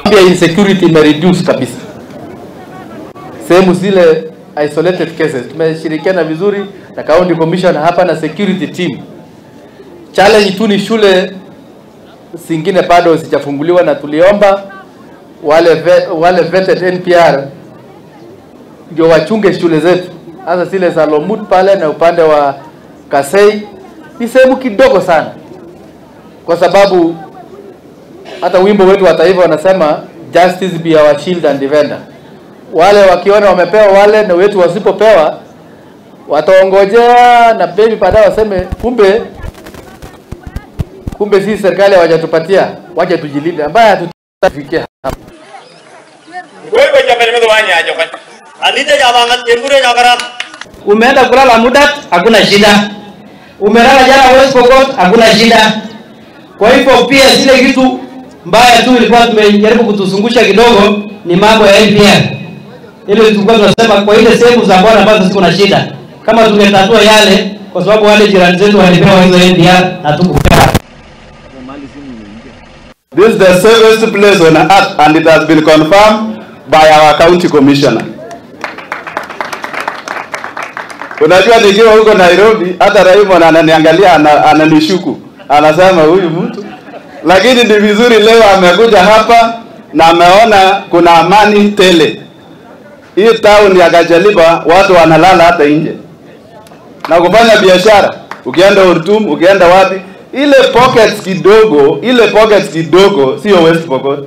Pia insecurity imereduce kabisa. Sehemu zile isolated cases tumeshirikiana vizuri na county commission hapa na security team. Challenge tu ni shule zingine bado zijafunguliwa, na tuliomba wale vetted NPR ndio wachunge shule zetu, hasa zile za Lomut pale na upande wa Kasei. Ni sehemu kidogo sana, kwa sababu hata wimbo wetu wa taifa wanasema justice be our shield and defender. Wale wakiona wamepewa, wale na wetu wasipopewa wataongojea na baby baadaye waseme kumbe sisi serikali hawajatupatia, waje tujilinde, ambaye hatutafikia hapo. Umeenda kulala muda, hakuna shida. Umelala jana West Pokot, hakuna shida. Kwa hivyo pia zile kitu mbaya tu ilikuwa tumejaribu kutuzungusha kidogo ni mambo ya NPR. Ile tulikuwa tunasema kwa ile sehemu za bwana ambazo ziko na shida, kama tungetatua yale, kwa sababu wale jirani zetu walipewa hizo NPR na tukupewa. This is the safest place on earth, and it has been confirmed by our county commissioner. Unajua nikiwa huko Nairobi, hata Raymond ananiangalia, ananishuku, anasema huyu mtu. Lakini ni vizuri leo amekuja hapa na ameona kuna amani tele. Hii town ya Kacheliba watu wanalala hata nje na kufanya biashara. Ukienda Ortum, ukienda wapi, ile pockets kidogo, ile pockets kidogo sio West Pokot.